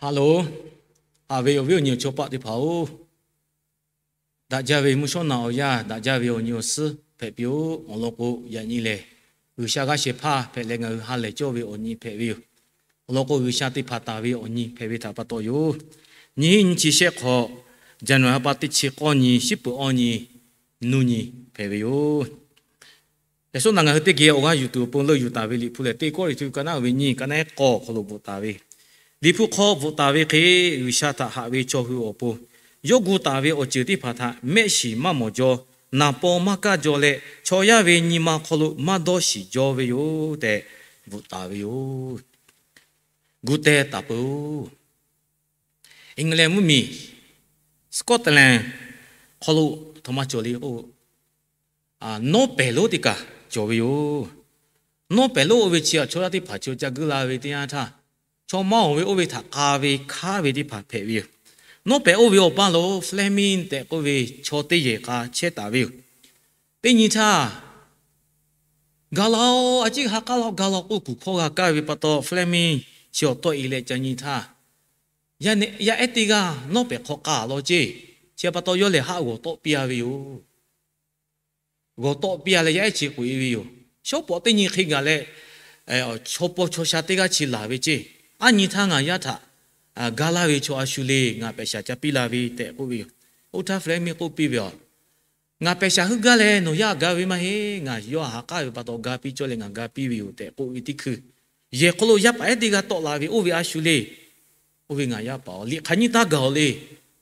Hello, haꞈ ve awˬ viˉ awˬ nyi awˬ chaw paˆ teˇ hpaˍ-oˬ, daꞈ jaˇ ve mvuhˇ shawˉ naꞈ awˬ yanˇ, daꞈ jaˇ ve awˬ nyi awˬ suhˉ hpehꞈ piˇ-oˆ. Awˬ lawn k'o, yaꞈ nyi lehˬ G'uiˬsha g'aˇ shehˍ hpaˇ hpehꞈ leh ngaˬ hui ha lehˬ cawˇ ve awˬ nyi hpehꞈ ve yoˬ. Awˬ lawn k'o, G'uiˬsha teˇ hpaˍ taˍ ve awˬ nyi hpehꞈ ve htaꞈ pa taw yoˬ. Nyiˇ hinˉ nyiˇ chi shehˆ hk'awꞈ, January ha pa teˇ chi k'awˇ nyi, shiˉ peuˬ awˇ nyi, nuˇ nyi hpehꞈ ve yoˬ. Yaꞈ shawˉ naꞈ ngaˬ hui teˇ geh awˬ g'aˇ yuˬ tuˬ awˬ pon leuˆ yuˬ taˍ ve Liꞈ hpu lehˬ, Teˇ Kawˇrenˍhtuˆ ka naˆ ve nyiˇ, ka naˆ k'awˇ awˬ hk'aw lo bvuhꞈ taˍ ve. Liꞈ hpu hk'aw bvuhꞈ taˍ ve hk'e, G'uiˬsha htaꞈ haꞈ ve chaw hui awˬ pon yawˇ gu taˍ ve awˬ ceuˬ teˇ hpaˍ htaꞈ mehˆ shiˍ maˇ mawˬ jaw, naˍ paw maˇ kaˇ jaw leh, chaw yaˇ ve nyi ma hk'aw lo maˇ dawˇ shiˍ jaw ve yoˬ tehꞈ bvuhꞈ taˍ ve yoˬ. Gu teh taˍ peuˬ-oˬ. England mvuhˇmiˬ, Scotland hk'aw lo aˬ htoꞈ ma cawˬ le k'o, nawˉ pehˍ lonˉ teˇ kaˬ cawˬ ve yoˬ. Nawˉ pehˍ lonˉ oˇ ve chi aˬ chaw yaˇ teˇ hpaˍ chi ca guiˇ la ve teˇ yanˇ htaˇ, chaw maˇ awˬ ve oˇ ve htaꞈ k'a ve hkanˉ ve teˇ hpaˍ hpehꞈ ve yoˬ. Nawˉ pehˍ oˇ ve awˬ paˇ lo Fleming tehꞈ k'oˆ ve chaw teˇ yehˬ k'a chehˇ taˍ ve yoˬ. Teˇ nyi htaˇ, ga la-oˬ, a ciˉ ha k'aˉ la-oˬ, ga la k'oˆ kuˬ hkawˇ g'a kaˇ ve pa taw, Fleming chi awˬ tawˆ e leh ca nyi htaˇ, yaˇ ehˉ teˇ g'aˇ nawˉ pehˍ hk'aw k'a lawˬ ceˇ. Chi pa taw yawˇ lehˬ haˆ g'awˬ tawˆ piˇ-a ve yoˬ. G'awˬ tawˆ piˇ-a leh yaˇ ehˉ chi k'oꞈ e ve yoˬ. Shawˉ pawˍ teˇ nyi hk'e gaˬ leh, chaw paw chaw sha teˇ g'aˇ chi laˬ ve ceˇ. Aˉ nyi htaˇ ngaˬ yaˇ htaꞈ ga laˇ ve chaw a shu le, ngaˬ pehˍ shaˍ ca piˇ la ve tehꞈ k'oˆ ve yoˬ. Oˇ htaˇ Fleming k'oˆ piˇ ve, Ngaˬ pehˍ shaˍ heuˆ gaˇ leh nawˬ yaˇ ga ve maˇ heˆ. Ngaˬ yawˇ htaꞈ ha k'aˉ ve pa taw ga piˇ cawˇ leh ngaˬ ga piˇ ve yoˬ tehꞈ k'oˆ ve teˇ hkui, yehˬ hk'aw lo yaˇ paˍ ehˉ teˇ g'aˇ tawˆ la ve, Oˇ ve a shu le. Oˇ ve ngaˬ yaˇ paˍ-oˬ, liꞈ hk'aˬ nyiˇ taˇ gaˬ-oˬ le.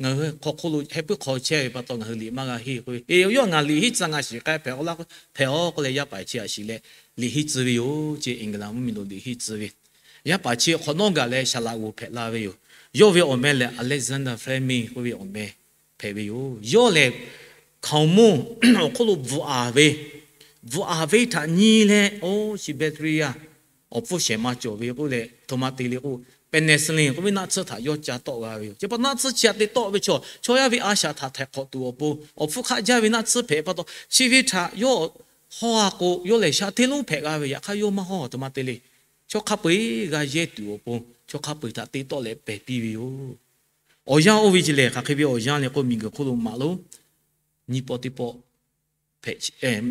Ngaˬ hui hk'aw hk'oˆ lo heh puiˉ hk'aw chehˇ ve pa taw ngaˬ hui liꞈ maˇ g'a henˇ k'oˆ ve, Eˬ, yawˇ ngaˬ liꞈ henˇ tcuh ngaˬ shiˍ k'ai hpehꞈ-aw laˇ k'o, hpehꞈ-aw k'oˆ leh yaˇ paˍ chi a shiˍ leh liꞈ henˇ tcuh ve yoˬ ceˇ. England mvuhˇmiˬ lo liꞈ henˇ tcuh ve, yaˇ paˍ chi hk'awꞈ nawˉ gaˬ leh saˍ laꞈ g'oˍ hpehꞈ la ve yoˬ. Yawˇ ve awˬ meh lehˬ Alexander Fleming k'oˆ ve awˬ meh hpehꞈ ve yoˬ. Yawˇ lehˬ hkaoˍmonˇ awˬ hk'oˆ lo bvuhꞈ aˍ ve, bvuhꞈ aˍ ve htaꞈ nyi leh, oˇ chi bacteria awˬ hpfuhˇ shehˍ ma cawˬ ve k'oˆ leh, aˬ htoꞈ ma te le k'o, penicillin k'oˆ ve naˆ tsuhˇ htaꞈ yawˇ ca tawˆ g'a ve yoˬ. Chi pa naˆ tsuhˇ chi htaꞈ te tawˆ ve chaw, chaw yaˇ ve a shaꞈ htaꞈ htaiˍ hk'awꞈ tuˬ awˬ pon, awˬ hpfuhˇ hk'aˆ jaˇ ve naˆ tsuhˇ hpehꞈ pa taw, chi ve htaꞈ yawˇ hawˇ-a k'o, yawˇ lehˬ shaꞈ hteˇ lonˉ hpehꞈ g'a ve, yaꞈ hk'aˇ yawˇ maˇ hawˇ, aˬ htoꞈ ma te le. Chaw hk'a peu-eˬ g'a yehˇ tuˬ awˬ pon, chaw hk'a peu-eˬ htaꞈ te tawˆ leh pehˬ piˇ ve yoˬ. Awˬ yanˇ oˇ ve chi lehˬ, hk'aˬ hk'e ve awˬ yanˇ le k'o, miˬguiˬ hk'oˆ lo maꞈ lonˉ nyiˇ paw teˇ paw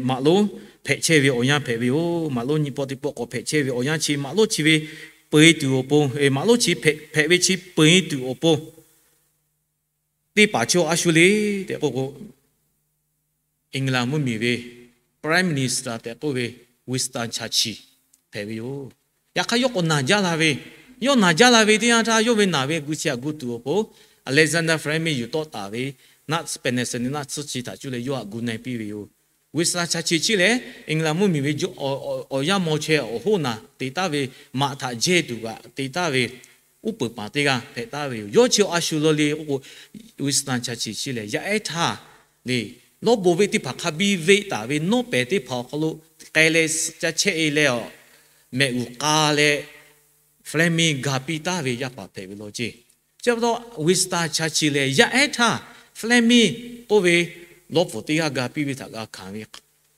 maꞈ lonˉ hpehꞈ chehˇ ve awˬ yanˇ hpehꞈ ve yoˬ. Maꞈ lonˉ nyiˇ paw teˇ paw k'awꞈ hpehꞈ chehˇ ve awˬ yanˇ chi maꞈ lonˉ chi ve peu-eˬ tuˬ awˬ pon, maꞈ lonˉ chi hpehꞈ ve chi peu-eˬ tuˬ awˬ pon teˇ hpaˍ chaw a shu le tehꞈ k'oˆ k'o, England mvuhˇmiˬ ve Prime Minister tehꞈ k'oˆ ve Winston Churchill hpehꞈ ve yoˬ. Yaꞈ hk'aˇ yawˇ k'awꞈ naˬ jaˇ la ve, yawˇ naˬ jaˇ la ve teˇ yanˇ htaˇ, yawˇ ve naˬ ve gu chi htaꞈ gu tuˬ awˬ pon, Alexander Fleming yuˬ tawˆ taˍ ve naˆ tsuhˇ, penicillin naˆ tsuhˇ chi htaꞈ cuˇ leh yawˇ htaꞈ gu na-e piˇ ve yoˬ. Winston Churchill chi lehˬ, England mvuhˇmiˬ ve awˬ yanˇ maw chaweh awˬ hoˉ naˬ te taˍ ve, maꞈ htaꞈ jehˇ tuˬ kaꞈ te taˍ ve uˉ peunˍ paˍ teˇ g'aˇ hpehꞈ taˍ ve yoˬ. Yawˇ chi a shu lo le k'oˆ k'o, Winston Churchill chi lehˬ yaˇ ehˉ htaˇ le, lawˇ bon venˇ teˇ hpaˍ hk'a biˇ venˇ taˍ ve nawˉ pehˍ teˇ hpaˍ awˬ hk'aw lo k'ai leh ca chehˇ-e leh, mehꞈ g'uˬ k'a leh Fleming ga piˇ taˍ ve yaˇ paˍ hpehꞈ ve law ceˇ. Chi pa taw, Winston Churchill lehˬ yaˇ ehˉ htaˇ Fleming k'oˆ ve lawˇ pfuhˍ teˇ g'aˇ ga piˇ ve htaꞈ g'a hkanˍ ve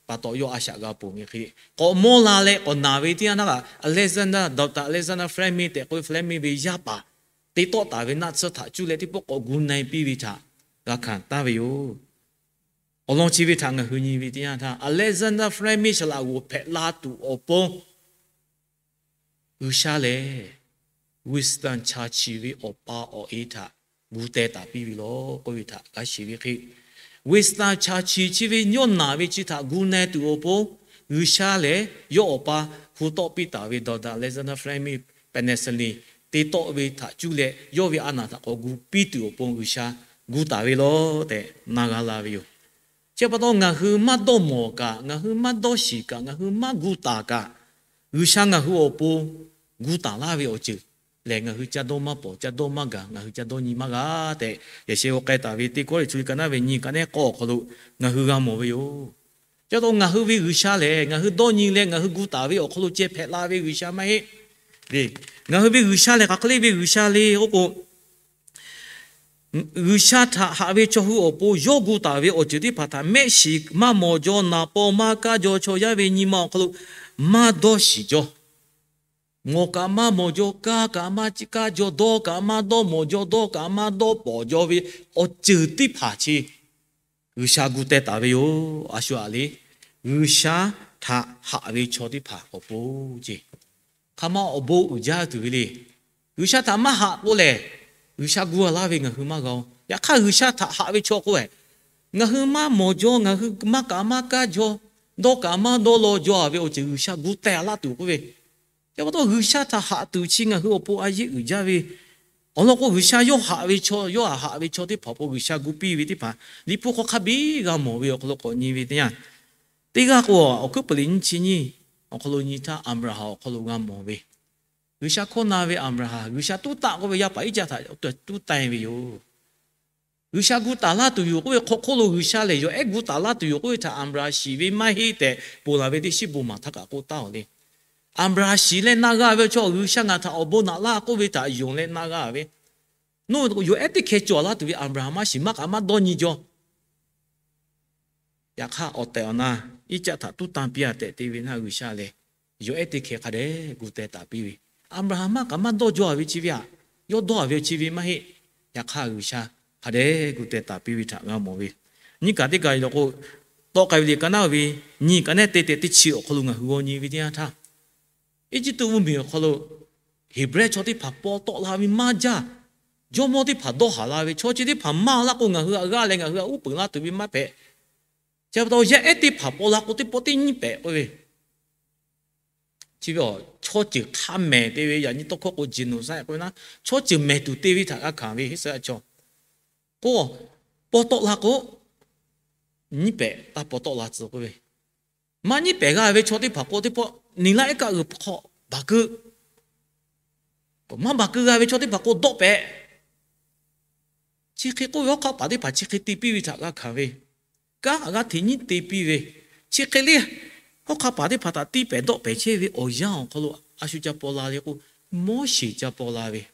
pa taw, yawˇ a shaꞈ g'a ponˬ ve hk'e, k'awꞈ mawˇ la leh k'awꞈ naˬ ve teˇ yanˇ htaˇ kaꞈ, Alexander, Doctor Alexander Fleming tehꞈ k'oˆ ve Fleming ve yaˇ paˍ te tawˆ taˍ ve naˆ tsuhˇ htaꞈ cuˇ leh teˇ pawˆ k'awꞈ gu na-e piˇ ve htaꞈ g'a hkanˍ taˍ ve yoˬ. Awˬ lawn chi ve htaꞈ ngaˬ hui nyi ve teˇ yanˇ htaˇ, Alexander Fleming saˍ laꞈ g'oˍ hpehꞈ la tuˬ awˬ pon G'uiˬsha lehˬ Winston Churchill ve awˬ pa awˬ e htaꞈ gu teh taˍ piˇ ve law k'oˆ ve htaꞈ g'a shiˍ ve hk'e, Winston Churchill chi ve yawˇ naˬ ve chi htaꞈ gu na-e tuˬ awˬ pon G'uiˬsha lehˬ yawˇ awˬ pa hu tawˆ piˇ taˍ ve Doctor Alexander Fleming penicillin te tawˆ ve htaꞈ cuˇ leh yawˇ ve a naˬ htaꞈ k'awꞈ gu piˇ tuˬ awˬ pon G'uiˬsha gu taˍ ve law tehꞈ na g'a la ve yoˬ. Chi pa taw ngaˬ hui maˇ dawˇ mawˬ kaꞈ, ngaˬ hui maˇ dawˇ shiˍ kaꞈ, ngaˬ hui maˇ gu taˍ kaꞈ, G'uiˬsha ngaˬ hui awˬ pon gu taˍ laˇ ve awˬ ceuˬ lehˬ, ngaˬ hui ca dawˇ maˇ pawˍ, ca dawˇ maˇ gaˬ, ngaˬ hui ca dawˇ nyi maˇ g'a tehꞈ, yaꞈ sheh g'aw k'ai taˍ ve Teˇ Kawˇrenˍhtuˆ ka naˆ ve nyiˇ, ka naˆ k'awˇ awˬ hk'aw lo ngaˬ hui g'a mawˬ ve yoˬ. Chi pa taw ngaˬ hui ve G'uiˬsha lehˬ, ngaˬ hui dawˇ nyi leh ngaˬ hui gu taˍ ve awˬ hk'aw lo ceh hpehꞈ la ve G'uiˬsha maˇ heˆ. Ngaˬ hui ve G'uiˬsha lehˬ hk'aˬ hk'e le ve G'uiˬsha le k'oˆ k'o, G'uiˬsha htaꞈ haꞈ ve chaw hui awˬ pon yawˇ gu taˍ ve awˬ ceuˬ teˇ hpaˍ htaꞈ mehˆ shiˍ maˇ mawˬ jaw, naˍ paw maˇ kaˇ jaw, chaw yaˇ ve nyi ma awˬ hk'aw lo maˇ dawˇ shiˍ jaw. Mawˬ kaꞈ maˇ mawˬ jaw, kaˇ kaꞈ maˇ kaˇ jaw, dawˇ kaꞈ maˇ dawˇ mawˬ jaw, dawˇ kaꞈ maˇ dawˇ pawˍ jaw ve awˬ ceuˬ teˇ hpaˍ chi G'uiˬsha gu teh taˍ ve yoˬ. A shu aꞈ le, G'uiˬsha htaꞈ haꞈ ve chaw teˇ hpaˍ awˬ pon ceˇ. Hk'aˬ ma awˬ bon uiˍ jaˇ tuˬ ve le. G'uiˬsha htaꞈ maˇ haꞈ k'o lehˬ, G'uiˬsha gu laˇ ve ngaˬ hui maˇ g'a-o. Yaꞈ hk'aˇ G'uiˬsha htaꞈ haꞈ ve chaw k'o-e, ngaˬ hui maˇ mawˬ jaw, ngaˬ hui maˇ kaꞈ maˇ kaˇ jaw, dawˇ kaꞈ maˇ dawˇ law jaw ve awˬ ceuˬ G'uiˬsha gu teh laˇ tuˬ k'oˆ ve, chi pa taw G'uiˬsha htaꞈ haꞈ tuˬ chi ngaˬ hui awˬ pon a yeˇ uiˍ jaˇ ve. Awˬ lawn k'o, G'uiˬsha yawˇ haꞈ ve chaw, yawˇ htaꞈ haꞈ ve chaw teˇ hpaˍ awˬ pon G'uiˬsha gu piˇ ve teˇ hpaˍ Liꞈ hpu hk'aw hk'a biˇ g'a mawˬ ve awˬ hk'aw lo k'awꞈ nyi ve teˇ yanˇ, teˇ g'aˇ k'o, Awˬ hkuiˉ puiˍ liꞈ nyiˇ chi nyiˇ awˬ hk'aw lo nyi htaˇ Aˍbraˍhanˍ awˬ hk'aw lo g'a mawˬ ve, G'uiˬsha hkawˇ na ve Aˍbraˍhanˍ, G'uiˬsha tuˉ taˆ k'oˆ ve yaˇ paˍ iˉ jaˇ htaꞈ tuˉ tanˇ ve yoˬ. G'uiˬsha gu taˍ laˇ tuˬ yoˬ k'oˆ ve hk'aw hk'oˆ lo G'uiˬsha lehˬ yawˬ ehˉ gu taˍ laˇ tuˬ yoˬ k'oˆ ve htaꞈ Aˍbraˍhanˍ shiˍ ve maˇ heˆ tehꞈ ponˬ laˬ ve teˇ shiˉ bon maˍ htaˇ kaꞈ k'oˆ taˍ-oˬ le. Aˍbraˍhanˍ shiˍ leh na g'a ve chaw, G'uiˬsha ngaˬ htaꞈ awˬ bon naꞈ laˇ k'oˆ ve htaꞈ yonˍ leh na g'a ve, nawˬ yawˬ ehˉ teˇ hkeh cawˬ laˇ tuˬ ve Aˍbraˍhanˍ maˇ shiˍ, maˇ kaꞈ maˇ dawˇ nyi jaw. Yaꞈ hk'aˇ awˬ tehˬ awˬ na Iˉcaˆ htaꞈ tuˉ tanˇ piˇ-a tehꞈ te ve htaˇ G'uiˬsha lehˬ yawˬ ehˉ teˇ hkeh hk'a dehꞈ gu teh taˍ piˇ ve, Aˍbraˍhanˍ maˇ kaꞈ maˇ dawˇ jaw-a ve chi ve aꞈ, yawˇ dawˇ-a ve chi ve maˇ heˆ. Yaꞈ hk'aˇ G'uiˬsha hk'a dehꞈ gu teh taˍ piˇ ve htaꞈ g'a mawˬ ve, nyiˇ kaꞈ teˇ kaꞈ lehˬ k'o, tawˆ k'ai ve liꞈ ka naˉ ve nyiˇ kaꞈ neˉ te tehꞈ teˇ chi awˬ hk'aw lo ngaˬ hui g'aw nyi ve teˇ yanˇ htaˇ, Eˇjiˇtuꞈ mvuhˇmiˬ awˬ hk'aw lo Heˍbrehˇ chaw teˇ hpaˍ paw tawˆ la ve maˇ jaˇ. Jawˇmawˇ teˇ hpaˍ dawˇ haˍ la ve, chaw chi teˇ hpaˍ maˇ laˇ k'o ngaˬ hui htaꞈ g'aˇ leh ngaˬ hui htaꞈ uˉ peunˍ laˇ tuˬ ve maˇ hpehꞈ. Chi pa taw yaˇ ehˉ teˇ hpaˍ paw la k'o teˇ pawˆ teˇ nyiˇ pehꞈ k'oˆ ve, chi ve chaw ceuˬ hk'a mehˍ te ve, yaꞈ nyi tawˇ hkawˇ k'o genocide k'oˆ ve naˉ, chaw ceuˬ mehˍ tuˬ te ve htaꞈ g'a hkanˍ ve Iˉsaˍreˍlaˆ chaw k'o, paw tawˆ la k'o, nyiˇ pehꞈ taˇ paw tawˆ la tcuh k'oˆ ve, maˇ nyiˇ pehꞈ g'a ve chaw teˇ hpaˍ k'o teˇ pawˆ neˬ laˇ ehˉ kaˆ g'uiˬ hk'aw baˬ keu, maˇ baˬ keu g'a ve chaw teˇ hpaˍ k'o dawˆ pehꞈ. Chi hk'e k'oˆ ve hawˉ hk'aˆ paˍ teˇ hpaˍ chi hk'e te piˇ ve htaꞈ g'a hkanˍ ve, kanˉ htaꞈ g'aˇ hteꞈ nyiˉ te piˇ ve, chi hk'e le, hawˉ hk'aˆ paˍ teˇ hpaˍ htaꞈ tiˇ pehˍ dawˆ pehˍ chehˇ ve awˬ yanˇ awˬ hk'aw lo a shu ca paw la le k'o, Moˉseˍ ca paw la ve,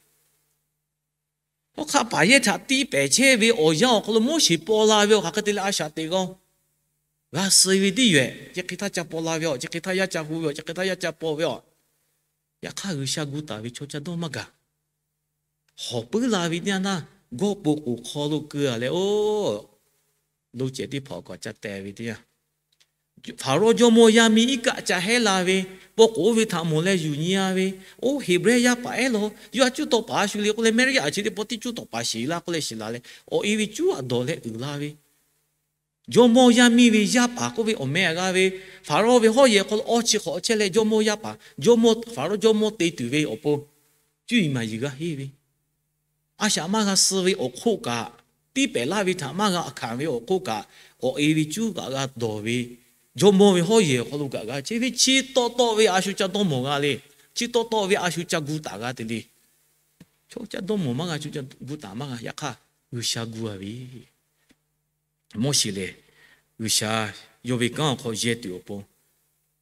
hawˉ hk'aˆ paˍ yehˇ htaꞈ tiˇ pehˍ chehˇ ve awˬ yanˇ awˬ hk'aw lo Moˉseˍ paw la ve awˬ hk'aˬ hk'e te leh a shaꞈ teꞈ g'a-o. G'a suh ve teˇ yehˬ, chi hk'e htaˇ ca paw la ve aˬ, chi hk'e htaˇ yaˇ ca hu ve aˬ, chi hk'e htaˇ yaˇ ca paw ve aˬ. Yaꞈ hk'aˇ G'uiˬsha gu taˍ ve chaw ca dawˇ maˇ gaˬ. Hawˬ puiˉ la ve teˇ yanˇ htaˇ, gawˇ po k'oˍ hk'aw lo keu-a leh, oˇ, lo cehˬ teˇ hpaˍ awˬ kaꞈ ca teh ve teˇ yanˇ, Hpaˍrawˇ jawˇmawˇ yaˇ miˇ iˉ kaˆ ca hehˉ la ve, paw k'oˍ oˇ ve htaꞈ mawˬ leh yuˬ nyi-a ve, oˇ Heˍbrehˇ yaˇ paˍ ehˉ law, yawˇ a cuˉ tawˇ paˍ a shu le k'oˆ leh, Mehˇriˆ a chi teˇ pawˆ tiˇ cuˉ tawˇ paˍ shiˍ laˇ k'oˆ leh shiˍ la leh, awˬ e ve cuˉ a dawˬ leh uiˍ la ve, jawˇmawˇ yaˇ miˇ ve yaˇ paˍ k'oˆ ve awˬ meh aꞈ g'a ve, Hpaˍrawˇ ve hawˉ yehˬ hk'aw lo awˇ chi hk'awꞈ chehˇ leh jawˇmawˇ yaˇ paˍ, jawˇmawˇ, Hpaˍrawˇ jawˇmawˇ te tuˬ ve awˬ pon, cuˇ yiˍ maˍ yiˍ g'a henˇ ve, a shaꞈ maˇ g'a suh ve awˬ hk'oˆ kaꞈ, tiˇ pehˍ laˇ ve htaꞈ maˇ g'a hkanˍ ve awˬ hk'oˆ kaꞈ, awˬ e ve cuˉ kaꞈ g'a dawˬ ve, jawˇmawˇ ve hawˉ yehˬ awˬ hk'aw lo kaꞈ g'a chehˇ ve, chi tawˆ tawˆ ve a shu ca dawˇ mawˬ g'a le. Chi tawˆ tawˆ ve a shu ca gu taˍ g'a te le. Chaw ca dawˇ mawˬ maˇ g'a, shu ca gu taˍ maˇ g'a. Yaꞈ hk'aˇ G'uiˬsha gu-a ve, Moˉseˍ lehˬ G'uiˬsha yawˇ ve kanˉ awˬ hk'aw yehˇ tuˬ awˬ pon,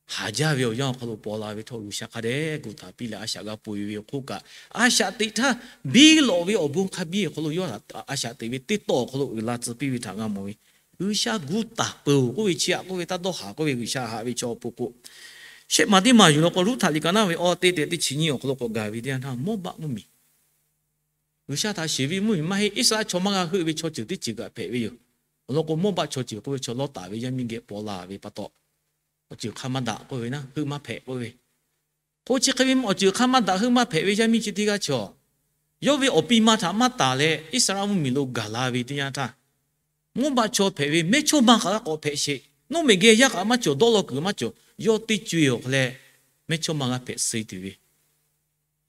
haˍ jaˇ ve awˬ yanˇ awˬ hk'aw lo paw la ve htawˇ, G'uiˬsha hk'a dehꞈ gu taˍ piˇ leh a shaꞈ g'a peu-eˬ ve awˬ hk'oˆ kaꞈ, a shaꞈ teꞈ htaˇ biˇ lawꞈ ve awˬ bon hk'a biˇ awˬ hk'aw lo yawˇ a shaꞈ teꞈ ve teˇ tawˆ awˬ hk'aw lo uiˍ la tcuh piˇ ve htaꞈ g'a mawˬ ve, G'uiˬsha gu taˍ peuˬ-oˬ k'oˆ ve chi aꞈ k'oˆ ve taˇ dawˇ haˍ k'oˆ ve, G'uiˬsha haꞈ ve chaw awˬ pon k'o, shehˆ maˬ teˇ maˬ yuˬ law k'o, Ruˉhtaꞈ liꞈ ka naˉ ve awˇ te tehꞈ teˇ chi nyiˇ awˬ hk'aw lo k'awꞈ gaˬ ve teˇ yanˇ htaˇ, Mawˇbaˆ mvuhˇmiˬ, G'uiˬsha htaꞈ shiˍ ve mvuhˇmiˬ maˇ heˆ, Iˉsaˍreˍlaˆ chaw maˇ g'a heuˆ ve chaw ceuˬ teˇ ceuˬ kaꞈ hpehꞈ ve yoˬ. Awˬ lawn k'o, Mawˇbaˆ chaw ceuˬ k'oˆ ve chaw Lawˇtaˍ ve yaˇ miˇ geh paw la ve pa taw, awˬ ceuˬ hk'a maˇ daꞈ k'oˆ ve naˉ, heuˆ maˇ hpehꞈ k'oˆ ve, k'o chi hk'e ve awˬ ceuˬ hk'a maˇ daꞈ heuˆ maˇ hpehꞈ ve yaˇ miˇ chi teˇ g'aˇ chaw, yawˇ ve awˬ pi ma htaꞈ maˇ taˍ leh Iˉsaˍreˍlaˆ mvuhˇmiˬ lo gaˬ la ve teˇ yanˇ htaˇ, Mawˇbaˆ chaw hpehꞈ ve mehˇchawˇma kaꞈ g'a k'awꞈ hpehꞈ sheˍ. Nawˉ mehˬ geh yaˇ kaꞈ maˇ cawˬ, dawˇ law kuiˬ maˇ cawˬ, yawˇ teˇ co-e awˬ hk'aw leh mehˇchawˇma g'a hpehꞈ suh tuˬ ve,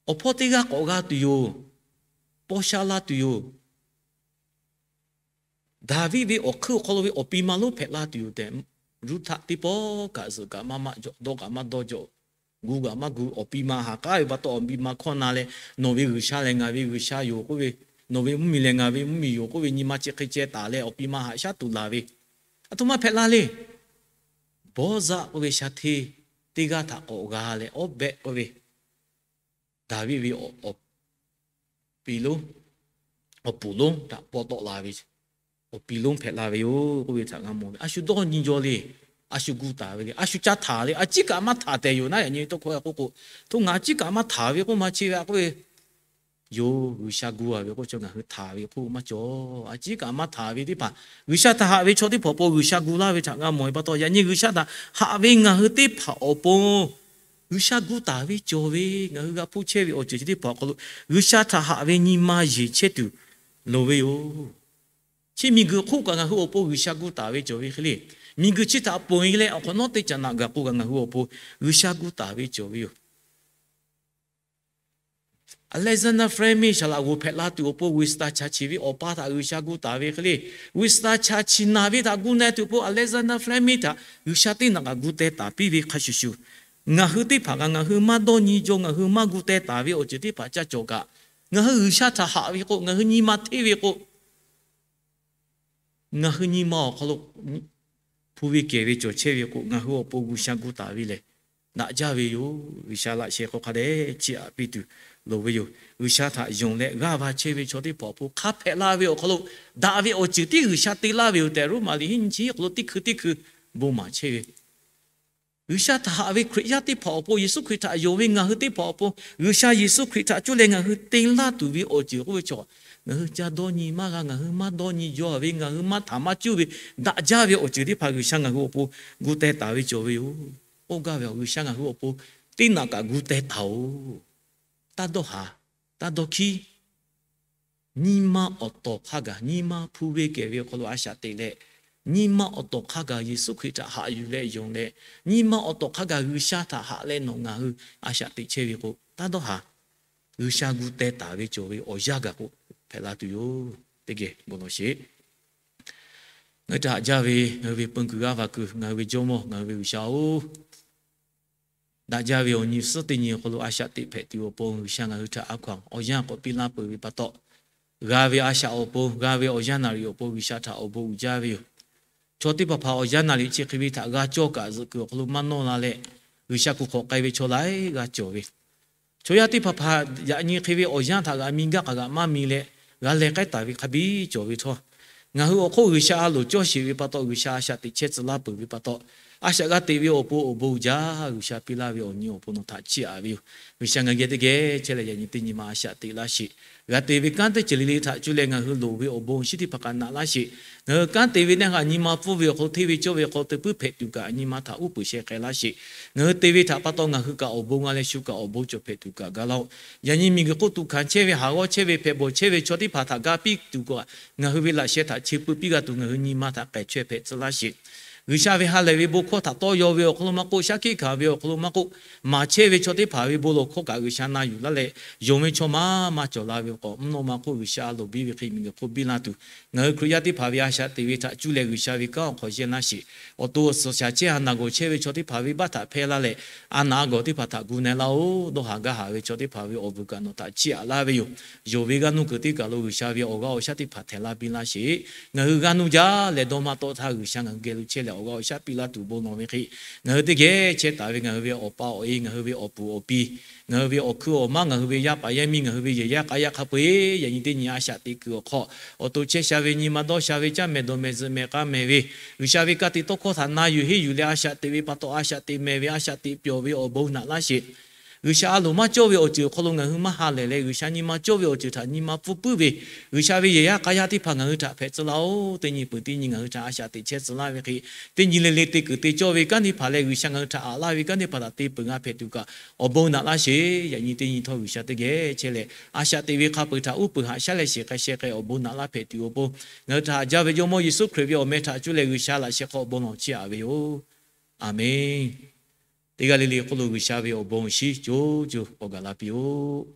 awˬ hpawˇ teˇ g'aˇ k'awꞈ g'a tuˬ yoˬ. Paw sha la tuˬ yoˬ. Daˍviˆ ve awˬ hk'eun awˬ hk'aw lo ve awˬ pi ma lonˉ hpehꞈ la tuˬ yoˬ tehꞈ, Ruˉhtaˆ teˇ pawˆ kaꞈ zuhꞈ kaꞈ maˇ maˆ jaw, dawˇ kaꞈ maˇ dawˇ jaw, gu kaꞈ maˇ gu, awˬ pi ma ha k'aˉ ve pa taw awˬ pi ma hkawˇ na leh, nawˬ ve G'uiˬsha lehˬ ngaˬ ve G'uiˬsha yoˬ k'oˆ ve, nawˬ ve mvuhˇmiˬ lehˬ ngaˬ ve mvuhˇmiˬ yoˬ k'oˆ ve nyi ma chi hk'e ceh taˍ leh awˬ pi ma haꞈ shaˉ tuˬ laˬ ve, a htoꞈ ma hpehꞈ la le. Bawˇzaˆ k'oˆ ve sha hteˇ teˇ g'aˇ htaꞈ k'awꞈ g'a leh, Awˉbehˆ k'oˆ ve Daˍviˆ ve awˬ pi lonˉ, awˬ puˍ lonˉ htaꞈ paw tawˆ la ve, awˬ pi lonˉ hpehꞈ la ve yoˬ k'oˆ ve htaꞈ g'a mawˬ ve. A shu dawˇ nyi jaw le. A shu gu taˍ ve le, a shu ca htaꞈ le, a ciˉ kaꞈ maˇ htaꞈ tehˬ yoˬ naˉ, yaꞈ nyi tawˇ hkawˇ k'oˆ k'o, hto ngaˬ a ciˉ kaꞈ maˇ htaꞈ ve k'oˆ maˇ chi ve a k'oˆ ve yoˬ. G'uiˬsha gu a ve k'oˆ chaw ngaˬ hui htaꞈ ve k'oˆ maˇ cawˬ. A ciˉ kaꞈ maˇ htaꞈ ve teˇ hpaˍ, G'uiˬsha htaꞈ haꞈ ve chaw teˇ hpaˍ awˬ pon G'uiˬsha gu laˇ ve htaꞈ g'a mawˬ ve pa taw, yaꞈ nyi G'uiˬsha htaꞈ haꞈ ve ngaˬ hui teˇ hpaˍ awˬ pon G'uiˬsha gu taˍ ve cawˬ ve, ngaˬ hui g'a hpuˇ chehˇ ve awˬ ceuˬ chi teˇ hpaˍ awˬ hk'aw lo G'uiˬsha htaꞈ haꞈ ve nyi ma yeˬ chehˇ tuˬ loˍ ve yoˬ. Chi miˬguiˬ hk'oˆ kaꞈ ngaˬ hui awˬ pon G'uiˬsha gu taˍ ve cawˬ ve hk'e le, miˬguiˬ chi htaꞈ ponˬ e leh awˬ hk'awꞈ nawˉ teˇ caꞈ naꞈ gaˬ k'o kaꞈ ngaˬ hui awˬ pon G'uiˬsha gu taˍ ve cawˬ ve yoˬ. Alexander Fleming saˍ laꞈ g'oˍ hpehꞈ la tuˬ awˬ pon Winston Churchill ve awˬ pa htaꞈ G'uiˬsha gu taˍ ve hk'e le, Winston Churchill naˬ ve htaꞈ gu na tuˬ awˬ pon Alexander Fleming htaꞈ G'uiˬsha teˇ naꞈ kaꞈ gu teh taˍ piˇ ve hk'a shuˍ shuˍ, ngaˬ hui teˇ hpaˍ kaꞈ ngaˬ hui maˇ dawˇ nyi jaw, ngaˬ hui maˇ gu teh taˍ ve awˬ ceuˬ teˇ hpaˍ ca cawˬ kaꞈ, ngaˬ hui G'uiˬsha htaꞈ haꞈ ve k'o, ngaˬ hui nyi ma hteˇ ve k'o, ngaˬ hui nyi ma awˬ hk'aw lo hpu ve kehˬ ve cawˬ chehˇ ve k'o, ngaˬ hui awˬ pon G'uiˬsha gu taˍ ve lehˬ, daꞈ jaˇ ve yoˬ. G'uiˬsha laꞈ sheh hk'aw hk'a dehꞈ chiˇ aꞈ piˇ tuˬ loˍ ve yoˬ. G'uiˬsha htaꞈ yonˍ leh g'aˇ va chehˇ ve chaw teˇ hpaˍ awˬ pon hk'a hpehꞈ la ve awˬ hk'aw lo daꞈ ve awˬ ceuˬ tiˉ G'uiˬsha te laˇ ve yoˬ tehꞈ, Roˉmaꞈ liꞈ hiˉ nyi chi awˬ hk'aw lo teˇ hkui teˇ hkui bon maˍ chehˇ ve G'uiˬsha htaꞈ haꞈ ve Hkriꞈ yaˇ teˇ hpaˍ awˬ pon, Yeˍsuˆ Hkriꞈ htaꞈ yonˍ ve ngaˬ hui teˇ hpaˍ awˬ pon, G'uiˬsha Yeˍsuˆ Hkriꞈ htaꞈ cuˇ leh ngaˬ hui te laˇ tuˬ ve awˬ ceuˬ k'oˆ ve chaw, ngaˬ hui ca dawˇ nyi maˇ g'a, ngaˬ hui maˇ dawˇ nyi jaw ve, ngaˬ hui maˇ htaꞈ maˇ cuˇ ve, daꞈ jaˇ ve awˬ ceuˬ teˇ hpaˍ G'uiˬsha ngaˬ hui awˬ pon gu teh taˍ ve cawˬ ve yoˬ. K'oˆ gaˇ ve, G'uiˬsha ngaˬ hui awˬ pon teˇ naꞈ kaꞈ gu teh taˍ-oˬ. Taˇ dawˇ haˍ, taˇ dawˇ hkiˉ. Nyi ma awˬ tawˍ hk'a gaˬ, nyi ma hpu ve kehˬ ve awˬ hk'aw lo a shaꞈ teꞈ leh, nyi ma awˬ tawˍ hk'a gaˬ Yeˍsuˆ Hkriꞈ htaꞈ haꞈ yuˬ leh yonˍ leh, nyi ma awˬ tawˍ hk'a gaˬ G'uiˬsha htaꞈ haꞈ leh nawˬ ngaˬ hui a shaꞈ teꞈ chehˇ ve k'o, taˇ dawˇ haˍ. G'uiˬsha gu teh taˍ ve cawˬ ve awˬ yanˇ gaˬ k'o, hpehꞈ la tuˬ yoˬ. Teˇ geh bon lawˬ sheˍ. Ngaˬ hui htaꞈ haꞈ jaˇ ve ngaˬ hui ve peun kuiˬ g'aˇ va kuiˬ, ngaˬ hui ve Jawˇmawˇ, ngaˬ hui ve G'uiˬsha-oˬ, daꞈ jaˇ ve awˬ nyi suhˉ teˇ nyi awˬ hk'aw lo a shaꞈ teꞈ hpehꞈ tuˬ awˬ pon G'uiˬsha ngaˬ hui htaꞈ a hkaw-anˬ awˬ yanˇ k'awꞈ piˇ laˇ peuˬ ve pa taw, g'a ve a shaꞈ awˬ pon, g'a ve awˬ yanˇ naˍ riˍ awˬ pon G'uiˬsha htaꞈ awˬ bon uiˍ jaˇ ve yoˬ. Chaw teˇ hpaˍ hpaˍ awˬ yanˇ naˍ riˍ chi hk'e ve htaꞈ g'a cawˇ kaꞈ zuhꞈ kuiˬ awˬ hk'aw lo maˇ nawˇ la leh, G'uiˬsha kuˬ hk'awꞈ k'ai ve chaw laiˉ g'aˇ cawˬ ve Chaw yaˇ teˇ hpaˍ hpaˍ yaꞈ nyi hk'e ve awˬ yanˇ htaꞈ g'a mi gaˇ k'aꞈ g'a maˇ mi leh, g'a leh k'ai taˍ ve hk'a biˇ cawˬ ve htawˇ, ngaˬ hui awˬ hk'oˆ G'uiˬsha a loˍ cawˇ sheˍ ve pa taw, G'uiˬsha a shaꞈ teꞈ chehˇ tcuh laˇ peuˬ ve pa taw, a shaꞈ g'a teꞈ ve awˬ pon awˬ bon uiˍ jaˇ. G'uiˬsha piˇ laˇ ve awˬ nyi awˬ pon nawˬ htaꞈ chiˇ aꞈ ve yoˬ. G'uiˬsha ngaˬ geh teˇ geh chehˇ leh yaꞈ nyi teˇ nyi ma a shaꞈ teꞈ laˇ sheˍ. G'a te ve kanˉ teˇ ceuˬ le le htaꞈ cuˇ leh ngaˬ hui loˍ ve awˬ bon awˬ shinˉ teˇ hpaˍ kaꞈ naꞈ laˇ sheˍ. Ngaˬ hui kanˉ te ve neˇ htaꞈ nyi ma pfuhˇ ve awˬ hk'aw lo, hteˇ ve cawˇ ve awˬ hk'aw lo teu puiˉ hpehꞈ tuˬ kaꞈ nyi ma htaꞈ uˉ peunˍ sheh k'ai laˇ sheˍ. Ngaˬ hui te ve htaꞈ pa taw ngaˬ hui kaꞈ awˬ bon g'a leh shu kaꞈ awˬ bon cawˬ hpehꞈ tuˬ kaꞈ ga laˇ-oˆ. Yaꞈ nyi miˬguiˬ hk'oˆ tuꞈ hkanˍ chehˇ ve, haˍ g'awˇ chehˇ ve, hpehꞈ bawˬ chehˇ ve chaw teˇ hpaˍ htaꞈ ga piˇ tuˬ kaꞈ, ngaˬ hui ve laꞈ sheh htaꞈ chi pui piˇ g'a tuˬ ngaˬ hui nyi ma htaꞈ k'ehˬ chaweh hpehꞈ tcuh laˇ sheˍ. G'uiˬsha ve ha lehˬ ve bon hkawˇ htaꞈ tawˇ yaw ve awˬ hk'aw lo maˇ k'oˆ, shaˉ hkiˆ hkanˍ ve awˬ hk'aw lo maˇ k'oˆ, maˍ chehˇ ve chaw teˇ hpaˍ ve bon lawˬ hkawˇ kaꞈ G'uiˬsha na yuˬ laˇ leh, yonˍ ve chaw maˇ maˇ cawˬ la ve k'o, mvuhˇ naw ma hk'oˆ G'uiˬsha a loˍ biˇ ve hk'e miˬguiˬ hk'oˆ biˇ laˇ tuˬ, ngaˬ hui Hkriꞈ yaˇ teˇ hpaˍ ve a shaꞈ teꞈ ve htaꞈ cuˇ leh G'uiˬsha ve kanˉ awˬ hk'aw yehˇ laˇ sheˍ. Awˬ to awˬ suhˍ shaˍ chehˇ ha naˬ gawˬ chehˇ ve chaw teˇ hpaˍ ve baˆ htaꞈ hpehˇ laˇ leh, a naꞈ a gawˬ teˇ hpaˍ htaꞈ gu na laˇ-oˆ. Dawˇ haˍ gaˇ haˍ ve chaw teˇ hpaˍ ve awˬ vuiˬ kaꞈ nawˬ htaꞈ chiˇ aꞈ laˇ ve yoˬ. Yonˍ ve g'aˇ nuˇ kuiˬ teˇ kaˬ lo G'uiˬsha ve awˬ g'aˇ awˬ shaˉ teˇ hpaˍ htehˍ laˇ biˇ laˇ sheˍ. Ngaˬ hui g'aˇ nuˇ jaˇ leh dawˇ maˇ tawˆ htaˇ G'uiˬsha ngaˬ hui geh lo chehˇ leh awˬ g'aˇ awˬ shaˉ piˇ laˇ tuˬ bon lawˬ ve hk'e, ngaˬ hui teˇ geh chehˇ taˍ ve ngaˬ hui ve awˬ pa awˬ e, ngaˬ hui ve awˬ puˍ awˬ pi, ngaˬ hui ve awˬ hkuiˉ awˬ maˇ, ngaˬ hui ve yaˇ paˍ yaˇ miˇ, ngaˬ hui ve yehˬ yaˇ k'a yaˇ hk'a peu-eˬ yaꞈ nyi teˇ nyi a shaꞈ teꞈ kuiˬ awˬ hk'aw, awˬ to chehˇ sha ve, nyi ma dawˇ sha ve, caˇ mehˍ dawˬ mehˍ zuhꞈ mehˍ k'a mehˍ ve, G'uiˬsha ve ka tiꞈ tawˇ hkawˇ htaꞈ na yuˬ henˇ yuˬ leh a shaꞈ teꞈ ve pa taw, a shaꞈ teꞈ mehˍ ve, a shaꞈ teꞈ pyawˬ ve awˬ bon naꞈ laˇ sheˍ. G'uiˬsha a loˍ maˇ cawˇ ve awˬ ceuˬ awˬ hk'aw lo ngaˬ hui maˇ ha lehˬ leh, G'uiˬsha nyi ma cawˇ ve awˬ ceuˬ htaꞈ nyi ma pfuhˇ puiˉ ve, G'uiˬsha ve yehˬ yaˇ k'a yaˇ teˇ hpaˍ ngaˬ hui htaꞈ hpehꞈ tcuh laˇ-oˆ. Teˇ nyi peuˬ teˇ nyi ngaˬ hui htaꞈ a shaꞈ teꞈ chehˇ tcuh laˇ ve hk'e, teˇ nyi le le te kuiˬ te cawˇ ve kanˉ teˇ hpaˍ leh, G'uiˬsha ngaˬ hui htaꞈ aꞈ laˇ ve kanˉ teˇ hpaˍ htaꞈ te peuˬ g'a hpehꞈ tuˬ kaꞈ awˬ bon naꞈ laˇ sheˍ. Yaꞈ nyi teˇ nyi htawˇ G'uiˬsha teˇ geh chehˇ leh, a shaꞈ teꞈ ve hk'a peu-eˬ htaꞈ uˉ peunˍ haꞈ shaˉ leh sheˍ k'ai sheh k'ai awˬ bon naꞈ laˇ hpehꞈ tuˬ awˬ pon, ngaˬ hui htaꞈ haꞈ jaˇ ve Jawˇmawˇ Yeˍsuˆ Hkriꞈ ve awˬ meh htaꞈ cuˇ leh G'uiˬsha laꞈ sheh hk'aw bon lawˬ chiˇ aꞈ ve yoˬ. Aˬmenˍ. Teˇ g'aˇ le le hk'oˆ lo G'uiˬsha ve awˬ bon awˬ shinˉ co co k'awꞈ gaˬ la piˇ-oˆ.